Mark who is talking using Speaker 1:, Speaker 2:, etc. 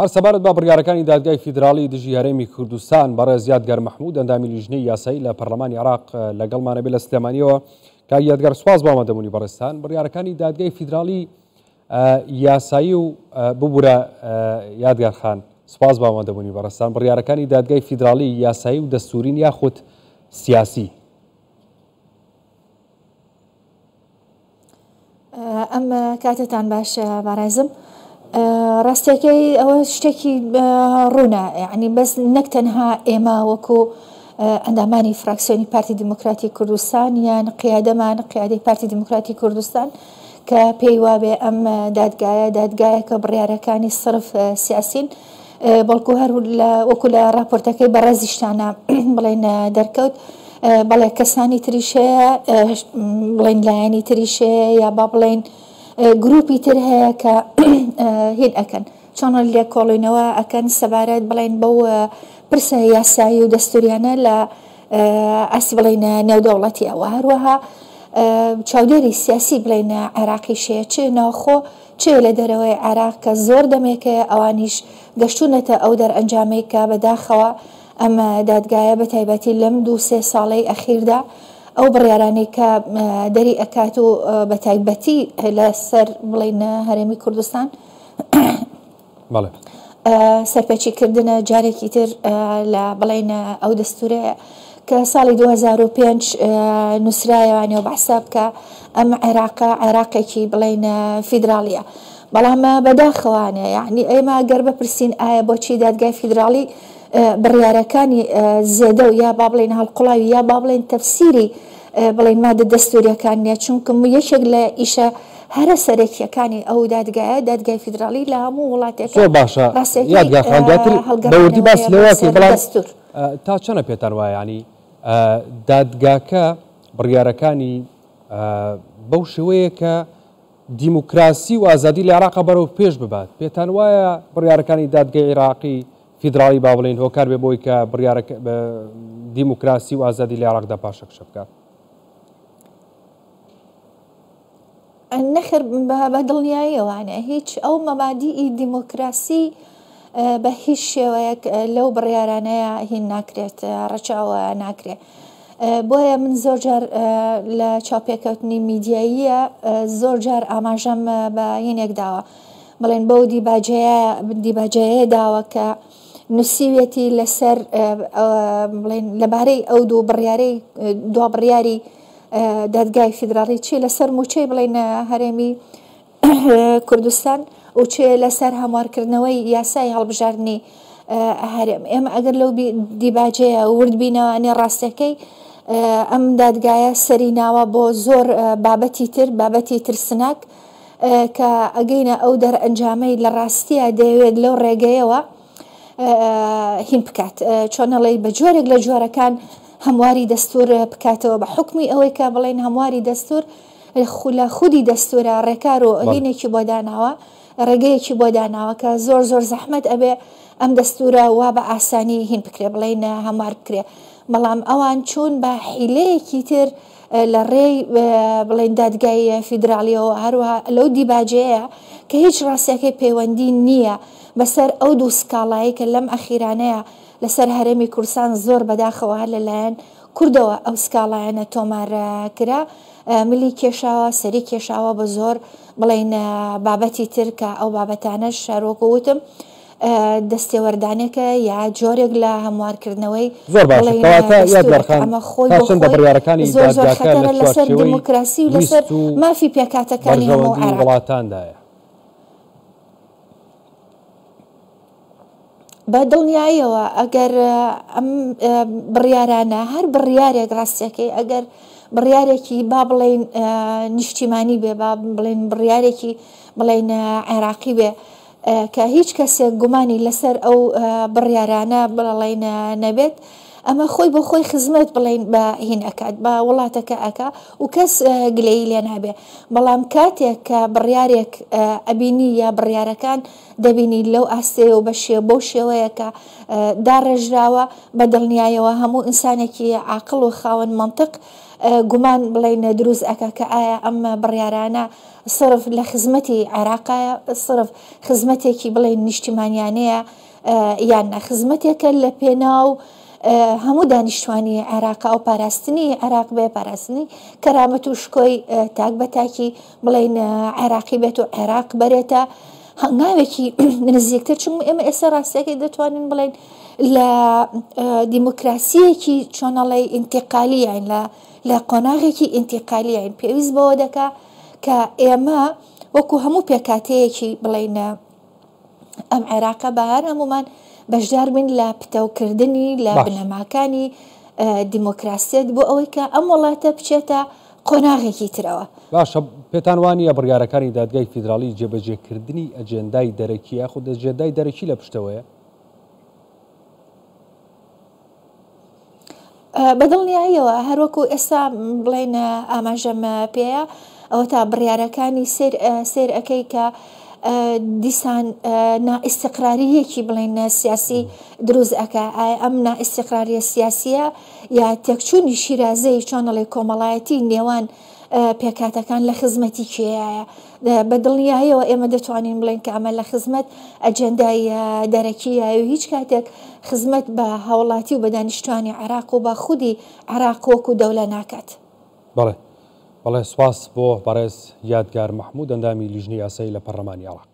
Speaker 1: هەر سەبارەت بە بڕیارەکانی دادگای فیدراڵی دژی هەرێمی کوردستان، بەڕێز یادگار مەحمود ئەندامی لیژنەی یاسایی لە پەرلەمانی عێراق لەگەڵمانە بێ لە سلێمانیەوە. کاک یادگار سوپاس بۆ ئامادەبوونی بەڕێزتان. بڕیارەکانی دادگای فیدراڵی یاسایی و ببورە یادگار خان سوپاس بۆ ئامادەبوونی بەڕێزتان. بڕیارەکانی دادگای فیدراڵی یاسایی و دەستورین یاخود سیاسی؟
Speaker 2: ئەم کاتەتان باش بەڕێزم. ڕاستیەکەی ئەوە شتێکی ڕوونە یعنی بەس نەک تەنها ئێمە وەکو ئەندامانی فراکسیۆنی پارتی دیموکراتی کوردستان یان قیادەمان قیادەی پارتی دیموکراتی کوردستان کە پێی وابێ ئەم دادگایە دادگایەکە بڕیارەکانی سرف سیاسین بەڵکو هەر وەکو لە ڕاپۆرتەکەی بەڕێزیشتانە بڵێن دەرکەوت بەڵێ کەسانی تریش هەیە بڵێن لایەنی تریش هەیە یا با بڵێن گروپی تر هەیە کە هین ئەکەن چۆن لێکۆڵینەوە ئەکەن سەبارەت بڵێن بەو پرسە یاسایی و دەستوریانە لە ئاستی بڵێن نێودەوڵەتی ئەوە هەروەها چاودێری سیاسی بڵێن عێراقیش هەیە چ ناوخۆ چ لە دەرەوەی عێراق کە زۆر دەمێکەیە ئەوانیش گەشتونەتە ئەو دەرئەنجامەی کە بەداخەوە ئەم دادگایە بە تایبەتی لەم دوو سێ ساڵەی ئەخیردا ئەو بڕیارانەی کە دەری ئەکات و بە تایبەتی لەسەر بڵین هەرێمی کوردستان سەرپێچی کردنە جارێکی تر لە بڵین ئەو دەستورەیە کە ساڵی 2005 نووسرایەوانەوە بەحساب کە ئەم عێراقە عێراقێکی بڵین فیدراڵیە بەڵام بەداخەوانە یعنی ئێمە گەر بپرسین ئایا بۆچی دادگای فیدراڵی بڕیارەکانی زێدە و یا با بڵێین هەڵقوڵاوی یا با بڵێین تەفسیری بڵێین مادە دەستوریەکان نیە چونکە یەکێک لە ئیشە هەرە سەرەکیەکانی ئەو دادگایە دادگای فیدراڵی لە هەموو وڵاتێک
Speaker 1: زۆر باشە یادگار خان دواتر بە وردی باس لەوە بکەین بەڵام
Speaker 2: دەستور.
Speaker 1: تا چەنە پێتان وایە یانی دادگاکە بڕیارەکانی بەو شێوەیە کە دیموکراسی و ئازادی لە عێراقا بەرەو پێش ببات، پێتان وایە بڕیارەکانی دادگەی عێراقی فیدراڵی با بڵێین هۆکار بێ بۆی کە بڕیارەکە دیموکراسی و ئازادی لە عێراقدا پاشەکشە بکات؟
Speaker 2: نەخێر بە دڵنیاییەوانە هیچ ئەو مەبادیئی دیموکراسی بە هیچ شێوەیەک لەو بڕیارانەیە هین ناکرێت ڕەچاو ناکرێت. بۆیە من زۆر جار لە چاوپێکەوتنی میدیاییە زۆر جار ئاماژەم بە هینێک داوە بڵێن بەو دیباجەیە دیباجەیە داوە کە نووسیویەتی لەسەر بڵێن لەبارەی ئەو دوو بڕیارەی دوا بڕیاری دادگای فیدراڵی چی لەسەر موچەی بڵێن هەرێمی کوردستان و چ لەسەر هەموارکردنەوەی یاسای هەڵبژاردنی هەرێم. ئێمە ئەگەر لەو دیباجەیە ورد بینەوە ڕاستەکەی ئەم دادگایە سەری ناوە بۆ زۆر بابەتی تر، بابەتی ترسناک کە ئەگەینە ئەو دەرئەنجامەی لە ڕاستیە دەیەوێت لەو ڕێگەیەوە هین بکات چۆنەڵی بە جۆرێک لە جۆرەکان هەمواری دەستور بکاتەوە بە حکمی ئەوەی کە بڵێن هەمواری دەستور لە خودی دەستورا ڕێکار و هینێکی بۆ داناوە، ڕێگەیەکی بۆ داناوە کە زۆر زۆر زەحمەت ئەبێ ئەم دەستورە وا بە ئاسانی هین بکرێ بڵێین هەموار بکرێ بەڵام ئەوان چوون بە حیلەیەکی تر لە ڕێی بڵێین دادگای فیدراڵیەوە هەروەها لەو دیباجەیە کە هیچ ڕاستیەکەی پەیوەندی نییە بەسەر ئەو دوو سکاڵایەی کە لەم ئەخیرانەیە لەسەر هەرێمی کوردستان زۆر بەداخەوە هەر لەلایەن کوردەوە ئەو سکاڵایانە تۆمار کرا ملی کێشاوە سەری کێشاوە بە زۆر بڵێین بابەتی تر کە ئەو بابەتانەش هەروەکو وتم دەستێوەردانێکە یا جۆرێک لە هەموارکردنەوەی
Speaker 1: زۆر باشە
Speaker 2: بڵێین
Speaker 1: کەواتە یادگار
Speaker 2: دەستوورە کە
Speaker 1: خان
Speaker 2: ئەمە خۆی
Speaker 1: تا
Speaker 2: بۆ
Speaker 1: چەندە
Speaker 2: خۆی
Speaker 1: بڕیارەکانی
Speaker 2: زۆر زۆر
Speaker 1: دادگاکە لە
Speaker 2: خەتەرە لەسەر
Speaker 1: چوارچێوەی
Speaker 2: دیموکراسی و لەسەر
Speaker 1: ویست و
Speaker 2: مافی پێکهاتەکانی هەموو
Speaker 1: بەرژەوەندی
Speaker 2: عێراق.
Speaker 1: وڵاتاندایە؟
Speaker 2: بە دڵنیاییەوە ئەگەر ئەم بڕیارانە هەر بڕیارێک ڕاستیەکەی ئەگەر بڕیارێکی با بڵێین نیشتیمانی بێ با بڵێن بڕیارێکی بڵێن عێراقی بێ کە هیچ کەسێک گومانی لەسەر ئەو بڕیارانە بڵێن نەبێت ئەمە خۆی بۆ خۆی خزمەت بڵێن بە هین ئەکات بە وڵاتەکە ئەکا و کەس گلەیی لێ نابێ بەڵام کاتێک کە بڕیارێک ئەبینی یا بڕیارەکان دەبینی لەو ئاستەیە و بە شێ بەو شێوەیە کە داڕێژراوە بە دڵنیایەوە هەموو ئینسانێکی عاقڵ و خاوەن مەنتق گومان بڵێین دروست ئەکا کە ئایا ئەم بڕیارانە سرف لە خزمەتی عێراقایە، سرف خزمەتێکی بڵێین نیشتیمانیانەیە یان نا خزمەتێکە لە پێناو هەموو دانیشتوانی عێراقا و پاراستنی عێراق بێ، پاراستنی کەرامەت و شکۆی تاک بە تاکی بڵێین عێراقی بێت و عێراق بەرێتە هەنگاوێکی نزیکتر چون ئێمە ئێستا ڕاستیەکەی دەتوانین بڵێین لە دیموکراسیەکی چۆنەڵی ئینتیقالیین لە لە قۆناغێکی ئینتیقالیین پێویست بەوە دەکا کە ئێمە وەکو هەموو پێکاتەیەکی بڵێین ئەم عێراقە بە هەر هەمومان بەشدار بین لە پتەوکردنی لە بنەماکانی دیموکراسیەت بۆ ئەوەی کە ئەم وڵاتە بچێتە قۆناغێکی ترەوە.
Speaker 1: باشە پێتان وانییە بڕیارەکانی دادگای فیدراڵی جێبەجێکردنی ئەجێندای دەرەکی یاخود ئەجێندای دەرەکی لە پشتەوەیە؟
Speaker 2: بە دڵنیاییەوە هەروەکو ئێستا بڵێن ئاماژەم پێیە ئەوە تا بڕیارەکانی سیر سیر ئەەکەی کە دیسان نائیستقراریەکی بڵێن سیاسی دروست ئەکا ئایا ئەم نائیستقراریە سیاسیە یا تێکچوونی شیرازەی چۆنەڵی کۆمەڵایەتی نێوان پێکهاتەکان لە خزمەتی کێیایە؟ بە دڵنیاییەوە ئێمە دەتوانین بڵێین کە ئەمە لە خزمەت ئەجێندای دەرەکییە و هیچ کاتێک خزمەت بە هاوڵاتی و بە دانیشتوانی عێراق و بە خودی عێراق وەکو دەولە ناکات.
Speaker 1: بەڵێ بەڵێ سوپاس بۆ بەڕێز یادگار مەحمود ئەندامی لیژنەی یاسایی لە پەرلەمانی عێراق.